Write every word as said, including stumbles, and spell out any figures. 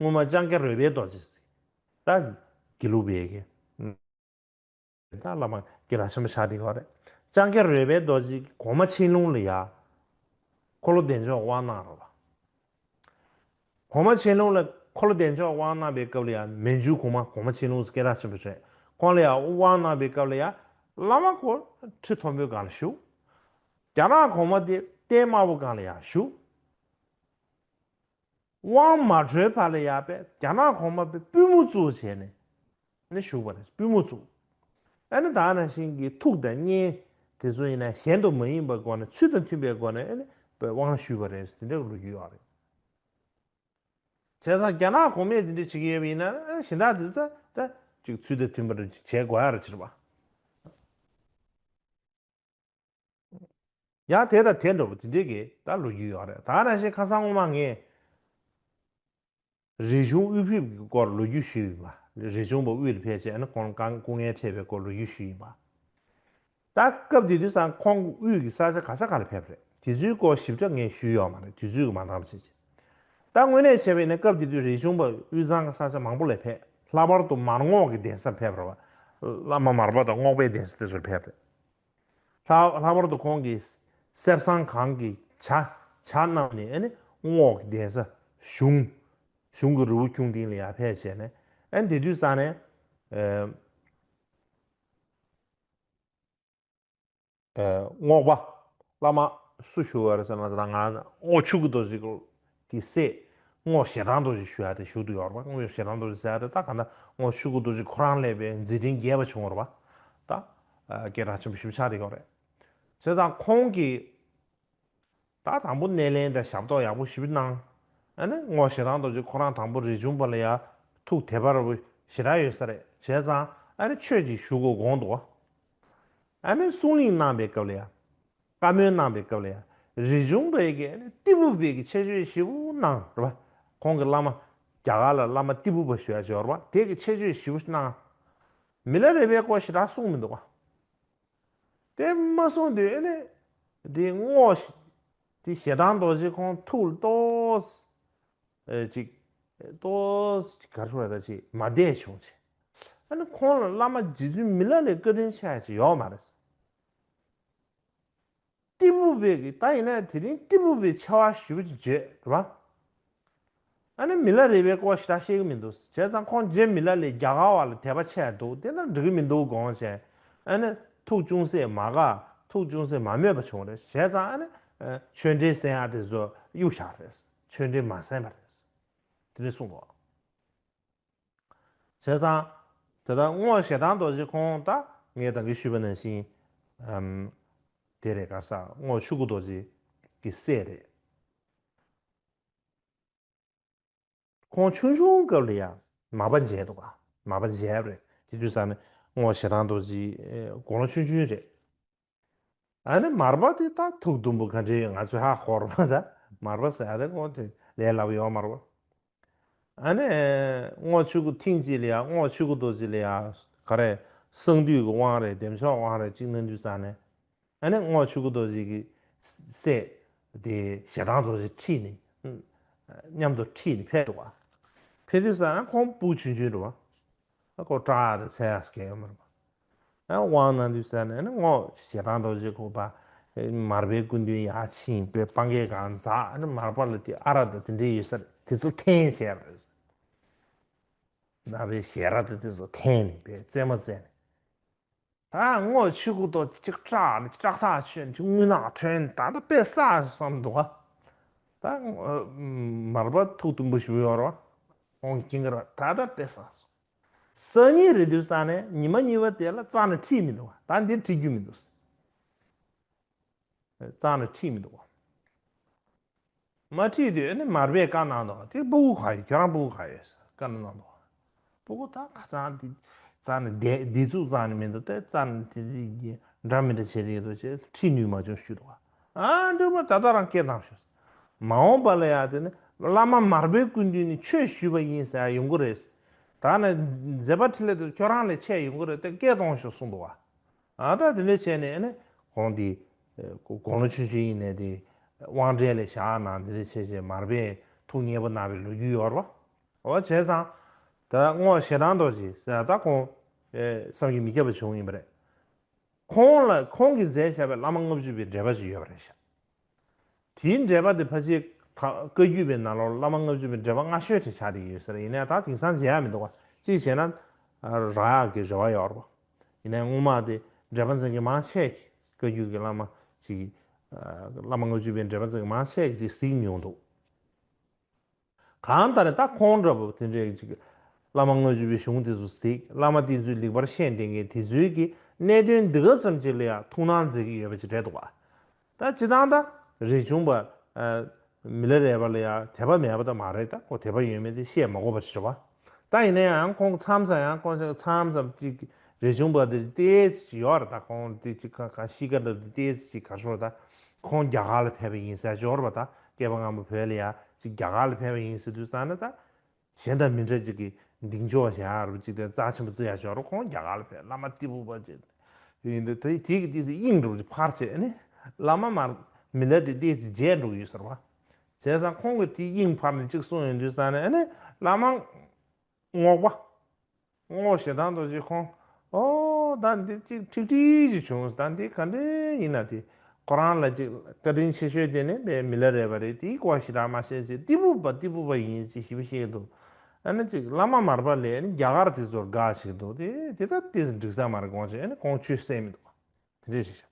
སྔོན་མ་ལྕང་སྐྱ་རོལ་པའི་རྡོ་རྗེ་ཟེར། ད་དགེ་ལུགས་པའི་གི། ད་བླ་མ་སྐད་གྲགས་ཆེན་པོ་ཆགས་བསྡད་ཡོད་རེད། ལྕང་སྐྱ་རོལ་པའི་རྡོ་རྗེ་གོང་མ་ཆེན་ལུང་ལ་ཡ། འཁོར་ལོ་བདེ་མཆོག་དབང་གནང་རེད་བ། གོང་མ་ཆེན་ལུང་ལ་འཁོར་ལོ་བདེ་མཆོག་དབང་གནང་པའི་སྐབས་ལ་ཡ་མན་ཇུ་གོང་མ་གོང་མ་ཆེན་ལུང་ཟེར་སྐད་གྲགས་ཆེན་པོ་བྱས། ཁོང་ལ་ཡ་དབང་གནང་པའི་སྐབས་ལ་ཡ། བླ་མ་ཁོ་ཁྲི་མཐོན་པོའི་སྒང་ལ་བཞུགས། རྒྱ་ནག་གོང་མ་དེ་སྟན་དམར་པོ་སྒང་ལ་ཡ་བཞུགས། དབང་མ་གྲོལ་བར་ལ་ཡ་པས་རྒྱ་ནག་གོང་མ་པས་པུས་མོ་བཙུགས་བྱས་ནས་ནི་བཞུགས་པ་རེད། པུས་མོ་བཙུགས། ཨ་ནི་ད་ནང་བཞིན་གྱི་ཐུགས་དང་སྙན་དེ་ཚོ་ཡིན་ན་གཞན་དུ་མ་ཡིན་པའི་སྒོ་ནས་ཚུལ་དང་མཐུན་པའི་སྒོ་ནས་ཨ་ནི་དབང་ཞུས་པ་རེད། དེ་འདྲའི་ལོ་རྒྱུས་ཡོད་རེད། བྱས་ཙང་རྒྱ་ནག་གོང་མས་དེ་འདྲ་བྱེད་ཀྱི་ཡོད་པ་ཡིན་ན་ཨ་ནི་གཞན་དག་དེ་ཚོ་ད་ད་ཅིག་ཚུལ་དང་མཐུན་པར་བྱེད་དགོས་ཡ་རེད་ཟེར་བ། ཡང་དེ་དང་དེ་འདྲ་བོ་དེ་འདྲའི་གི་ད་ལོ་རྒྱུས་ཡོད་རེད། ད་ནང་བཞིན་ཁ་སང་སྔོན་མ་ངས་རིག་གཞུང་དབུས་ཕེབས་ཀྱི་སྐོར་ལོ་རྒྱུས་ཞུས་ཡིན་པ། རིག་གཞུང་པ་དབུས་ལ་ཕེབས་བྱས་ནས་ཁོང་རྐང་སྐུ་ངལ་འཕྲད་པའི་སྐོར་ལོ་རྒྱུས་ཞུས་ཡིན་པ། ད་སྐབས་དེ་དུས་སང་ཁོང་དབུས་ཀྱི་ས་ཆ་ག་ས་ག་ལ་ཕེབས་རེད། དེ་ཚོའི་སྐོར་ཞིབ་ཕྲ་ངས་ཞུས་ཡོད་མ་རེད། དུས་ཚོད་ཀྱིས་མ་འདང་བ་བྱས་བྱས། ད་དངོས་གནས་བྱས་པ་ཡིན་ན་སྐབས་དེ་དུས་རིག་གཞུང་པ་དབུས་གཙང་གི་ས་ཆ་མང་པོ་ལ་ཕེབས། ལྷག་པར་དུ་མར་རྔོག་གི་གདན་སར་ཕེབས་རེད་བ། བླ་མ་མར་པ་དང་རྔོག་པའི་གདན་ས་དེ་ཚོར་ཕེབས་རེད། ལྷག་ལྷག་པར་དུ་ཁོང་གིས་གསེར་ཟངས་གང་གི་ཇ་ཇ་བསྣམས་ནས་ཨ་ནི་རྔོག་གི་གདན་ས་གཞུང་གཞུང་གི་རི་བོ་ཁྱུང་ལྡིང་ལ་ཡར་ཕེབས་བྱས་ནས་ཨ་ནི་དེ་དུས་ས་ནས་ཨ་ཨ་རྔོག་པ་བླ་མ་སུ་བཞུགས་ཡོད་རེད་ཟེར་ན། ད་ང་རྔོག་ཆོས་སྐུ་རྡོ་རྗེ་གི་སྲས་རྔོག་ཞེ་སྡང་རྡོ་རྗེ་ཞུ་ཡ་དེ་བཞུགས་བསྡད་ཡོད་རེད་པ། རྔོག་ཞེ་སྡང་རྡོ་རྗེ་ཟེར་ཡ་དེ་ད་ག་ད་རྔོག་ཆོས་སྐུ་རྡོ་རྗེ་ཁོ་རང་ལས་པའི་མཛད་འཕྲིན་རྒྱས་པ་བྱུང་བ་རེད་པ། ད་སྐད་གྲགས་ཆེན་པོ་ཞེ་པོ་ཆགས་བསྡད་ཡོད་རེད། བྱས་ཙང་ཁོང་གིས་ད་དང་པོ་སྣེ་ལེན་དང་ཞབས་ཏོག་ཡག་པོ་ཞེ་པོ་གནང་། ཨ་ནི་རྔོག་ཞེ་སྡང་རྡོ་རྗེ་ཁོ་རང་དང་པོ་རིག་གཞུང་པ་ལ་ཡ་ཐུགས་དད་པ་ར་བོ་ཞེ་དྲག་ཡོད་ས་རེད། བྱས་ཙང་ཨ་ནི་ཆོས་ཅིག་ཞུ་དགོས་དགོངས་འདུག་བ། ཨ་ནི་གསུང་གླེང་གནང་པའི་སྐབས་ལ་ཡ། བཀའ་མོལ་གནང་པའི་སྐབས་ལ་ཡ། རིག་གཞུང་པའི་གི་ཨ་ནི་ཏི་ཕུ་པའི་གི་ཁྱད་ཆོས་ཞེ་པོ་གནང་རེད་པ། ཁོང་གི་བླ་མ་རྒྱ་གར་ལ་བླ་མ་ཏི་ཕུ་པ་ཞུ་ཡ་ཅིག་ཡོད་རེད་པ། དེ་གི་ཁྱད་ཆོས་ཞེ་པོ་གནང་། མི་ལ་རས་པའི་སྐོར་ཞེ་དྲག་གསུངས་མི་འདུག་བ། དེ་མ་གསུངས་དུས་ཨ་ནི་དེ་རྔོག་དེ་ཞེ་སྡང་རྡོ་རྗེ་ཁོང་ཐུགས་ལ་ཏོག་ཙམ་ཨེ་ཅིག་ཏོག་ཙམ་ག་རེ་ཞུ་དགོས་རེད། ད་ཅིག་མ་བདེ་བྱུང་བྱས། ཨ་ནི་ཁོང་ལ་བླ་མ་རྗེ་བཙུན་མི་ལ་རས་བཀའ་དྲིན་ཆེ་ཡ་ཅིག་ཡོད་མ་རེད། ཏི་ཕུ་པའི་གི་ད་ཡིན་ན་དེ་རིང་ཏི་ཕུ་པའི་ཆེ་བ་ཞེ་པོ་ཅིག་བརྗོད་རེད་པ། ཨ་ནི་མི་ལ་རས་པའི་སྐོར་ཞེ་དྲག་ཤེས་ཀྱི་མི་འདུག། བྱས་ཙང་ཁོང་རྗེ་མི་ལ་རས་རྒྱ་གར་བ་ལ་དད་པ་ཆེ་འདུག། དེ་ན་འགྲིག་གི་མི་འདུག་དགོངས་བྱས། ཨ་ནི་ཐུགས་ཅུང་ཟད་མ་དགའ། ཐུགས་ཅུང་ཟད་མ་མོས་པ་བྱུང་རེད། བྱས་ཙང་ཨ་ནི་ཆོས་འབྲེལ་གསན་ཡག་དེ་ཚོ་གཡུག་བཞག་རེད། ཆོས་འབྲེལ་མ་གསན་པ་རེད། དེ་འདྲ་གསུངས་འདུག། བྱས་ཙང་དེ་ལྟར་རྔོག་ཞེ་སྡང་རྡོ་རྗེ་ཁོང་ད་ངས་ད་གིན་ཞུས་པ་ནང་བཞིན་ཨམ་དེ་རེད། ག་ས་རྔོག་ཆོས་སྐུ་རྡོ་རྗེ་གི་སྲས་རེད། ཁོང་ཆུང་ཆུང་སྐབས་ལ་ཡང་མར་པ་མཇལ་འདུག་ག། མར་པ་མཇལ་རེད། དེ་དུས་ས་ནས་རྔོག་ཞེ་སྡང་རྡོ་རྗེ་དགུང་ལོ་ཆུང་ཆུང་རེད། ཨ་ནི་མར་པ་དེ་ད་ཐུགས་དུམ་བུ་ག་འདྲ་ཡོད་ང་ཚོས་ཧ་གོ་རེད་པ། ད་མར་པ་ཟེར་ཡ་དེ་ཁོང་དེ་ལས་སླ་པོ་ཡོད་མ་རེད་པ། ཨ་ནི་རྔོག་ཆོས་སྐུ་ཐེངས་གཅིག་ལ་ཡང་རྔོག་ཆོས་སྐུ་རྡོ་རྗེ་ལ་ཡང་ག་རེ་གསང་འདུས་ཀྱི་དབང་རེད། བདེ་མཆོག་དབང་རེད། གཅིག་གནང་དུས་ཙང་ནས་ཨ་ནི་རྔོག་ཆོས་སྐུ་རྡོ་རྗེ་གི་སྲས་དེ་ཞེ་སྡང་རྡོ་རྗེ་ཁྲིད་ནས་མཉམ་དུ་ཁྲིད་ནས་ཕེབས་འདུག་ག། ཕེབས་དུས་ཙང་ན་ཁོང་སྤུ་གུ་ཆུང་ཆུང་རེད་པ། ཨ་ཁོ་སྐྲག་དང་འཚེར་ཡག་གང་ཡང་ཡོད་མ་རེད་པ། ཨ་དབང་གནང་དུས་ཙ་ནས་ཨ་ནི་རྔོག་ཞེ་སྡང་རྡོ་རྗེ་ཁོ་པ་མར་པའི་སྐུ་མདུན་ཡར་ཕྱིན་པའི་སྤང་གའི་སྒང་འཛེགས། ཨ་ནི་མར་པ་ལ་དེ་ཨ་རག་དང་དེ་འདྲའི་ཡོད་ས་རེད། དེ་ཚོ་འཐེན་བྱས་པ་རེད། མར་པའི་ཞལ་རས་དང་དེ་ཚོ་འཐེན་ནས་པའི་རྩེད་མོ་རྩེས་ནས། ད་རྔོག་ཆོས་སྐུ་རྡོ་རྗེ་ཅིག་སྐྲག་ནས་སྐྲག་ཐག་ཆོད་ནས་རྔུལ་ནག་ཐོན། ད་ལྟ་དཔེ་བསགས་བསམ་འདུག་ག། ད་མར་པ་ཐུགས་དུམ་བུ་ཞིག་ཡོད་རེད་པ། ཁོང་གི་སྐྱིན་ཀ་ར་ད་ལྟ་དཔེ་བསགས་སོང་། སང་ཉིན་རེད་དུས་ཙ་ནས་ཉི་མ་གཉིས་པ་དེ་ལ་རྩ་ནས་ཁྲིད་མི་འདུག་ག། ད་འདིར་ཁྲིད་རྒྱུ་མི་འདུག། རྩ་ནས་ཁྲིད་མི་འདུག་ག། མ་ཁྲིད་དུས་ཨ་ནི་མར་པས་བཀའ་གནང་འདུག། དེ་སྤུ་གུ་ག་ཡོད། ཁྱོད་རང་སྤུ་གུ་ག་ཡོད་ཟེར་བཀའ་གནང་འདུག། སྤུ་གུ་ད་ཁ་སང་དེ་རྩ་ནས་བསྡད་བསྡད་ཚུགས་རྩ་ནས་མི་འདུག། དེ་རྩ་ནས་དེ་འདྲ་མི་འདྲ་བྱེད་ཀྱི་འདུག་ཅེས་ཁྲིད་ནུས་མ་བྱུང་ཞུས་འདུག། ཨ་འདྲ་མ་ད་ལྟ་རང་སྐད་བཏང་ཤོག། མ་འོངས་པ་ལ་ཡང་དེ་ནི་བླ་མ་མར་པའི་སྐུ་མདུན་ནས་ཆོས་ཞུས་པ་ཡིན་ཟེར་ཡ་ཡོང་གི་རེད། ད་ནི་མཛད་པ་འཕྲིན་ལས་དེ་ཁྱོད་རང་ལས་ཆེ་ཡོང་གི་རེད། དེ་སྐད་གཏོང་ཤོག་གསུངས་འདུག་བ། ཨ་ད་དེ་འདྲ་བྱས་ནས་ཨ་ནི་ཁོང་དེ་དགུང་ལོ་ཆུང་ཆུང་ཡིན་ནའི་དེ་དབང་གྲལ་ལ་བཞག་གནང་། དེ་འདྲ་བྱས་བྱས་མར་པས་ཐུགས་མཉེས་པོ་གནང་བའི་ལོ་རྒྱུས་ཡོད་རེད་པ། འོ་བྱས་ཙང་ད་སྔོན་ཞེ་སྡང་རྡོ་རྗེ་ཟེར་ད་ཁོང་བསམ་གྱིས་མི་ཁྱབ་པ་བྱུང་ཡིན་པ་རེད། ཁོང་ལ་ཁོང་གིས་མཛད་བཞག་པའི་བླ་མ་ལྔ་བཅུ་པའི་འགྲེལ་པ་ཞིག་ཡོད་པ་རེད་ཤག་དེའི་འགྲེལ་པ་དེ་ཕལ་ཆེར་ད་བཀའ་བརྒྱུད་པའི་ནང་ལོགས་བླ་མ་ལྔ་བཅུ་པའི་འགྲེལ་པ་སྔ་ཤོས་དེ་ཆགས་བསྡད་ཡོད་ས་རེད། ཡིན་ནའི་ད་དེང་སང་མཇལ་ཡག་མི་འདུག་བ། གཅིག་བྱས་ན་རག་ཡག་གི་རེ་བ་ཡོད་རེད་བ། ཡིན་ནའི་སྔོན་མ་དེ་འགྲེལ་པ་འཛིན་མཁན་མང་ཆེ་གིས་བཀའ་བརྒྱུད་ཀྱི་བླ་མ་ཅིག་བླ་མ་ལྔ་བཅུ་པའི་འགྲེལ་པ་འཛིན་མཁན་མང་ཆེ་གིས་དེ་གཟིགས་མྱོང་འདུག་གང་ལྟར་ད་ཁོང་འདྲ་པོ་དེ་འདྲའི་ཅིག་བླ་མ་ལྔ་བཅུ་པའི་གཞུང་དེ་ཚོ་གཟིགས། བླ་མ་དེ་ཚོས་ལེགས་པར་བཤད་བསྡད་མཁན་དེ་ཚོའི་གི་གནད་དོན་འདི་ག་ཙམ་ཅིག་ལ་ཡང་ཐུགས་སྣང་མཛད་ཀྱི་ཡོད་པ་ཅིག་རེད་འདུག་བ། ད་སྤྱིར་བཏང་ད་རས་ཆུང་པ་མི་ལ་རས་པ་ལ་ཡང་དད་པ་མེད་པ་ད་མ་རེད། ད་ཁོ་དད་པ་ཡོད་མེད་དེ་བཤད་མ་དགོས་པ་ཞིག་རེད་བ། ད་ཡིན་ན་ཡང་ཁོང་མཚམས་མཚམས་ཡང་ཁོང་མཚམས་མཚམས་ཅིག་རས་ཆུང་པ་དེ་ཏོག་ཙམ་ཅིག་ཡོད་རེད། ད་ཁོང་དེ་ཅིག་ག་ག་གཤིས་ཀ་འདྲ་དེ་ཏོག་ཙམ་ཅིག་ག་ཤོར། ད་ཁོང་རྒྱ་གར་ལ་ཕེབས་པ་ཡིན་ཟེར་ཅིག་ཡོད་རེད་བ། ད་སྐྱེས་པ་སྔ་མོ་བོད་ལ་ཡ་ཅིག་རྒྱ་གར་ལ་ཕེབས་པ་ཡིན་ཟེར་དུས་ཙང་ན་ད་གཞན་དང་མི་འདྲ་ཅིག་གི་གདེང་འཇོག་བྱ་ཡག་རུ་ཅིག་དེ་རྩ་ཆེན་པོ་བརྩི་ཡག་ཅིག་ཡོད་རེད། ཁོང་རྒྱ་གར་ལ་ཕེབས་བླ་མ་ཏི་ཕུ་པ་ཅིག་ཡིན་དུས་དེ་དེ་གི་ཏོག་ཙམ་དབྱིངས་འགྲོ་ཅིག་ཕར་བྱས་ནས་བླ་མ་མར་མི་ལ་དེ་ཏོག་ཙམ་བརྗེད་འགྲོ་གི་ཡོད་ཟེར་བ། བྱས་ཙང་ཁོང་གིས་དེ་དབྱིངས་ཕར་ནས་ཅིག་གསུངས་ཡོང་དུས་ཙང་ནས་ཨ་ནི་བླ་མ་རྔོག་པ། རྔོག་ཞེ་སྡང་རྡོ་རྗེ་ཁོང་། ཨོ་ད་འདི་ཅིག་ཁྲིག་ཁྲིག་ཅིག་བྱུང་། ད་འདི་ག་འདྲ་ཡིན་ན་དེ་ཁོ་རང་ལ་ཅིག་བཀའ་དྲིན་ཆེ་ཤོས་དེ་ནི་པའི་མི་ལ་རས་པ་རེད། དེའི་སྐོར་ཞེ་དྲག་མ་བཤད་ཅིག་ཏི་ཕུ་པ་ཏི་ཕུ་པ་ཡིན་ཅིག་ཞིབ་བཤད་འདུག་ཨ་ནི་ཅིག་བླ་མ་མར་པ་ལས་ནི་རྒྱ་གར་དེ་ཚོར་དགའ་ཞིག་འདུག་དེ་དེ་ད་དེ་འགྲིག་ས་མ་རེད་དགོངས་བྱས། ཨ་ནི་ཁོང་ཆོས་གསན་མི་འདུག་དེ་འདྲས་ཞིག་བྱས།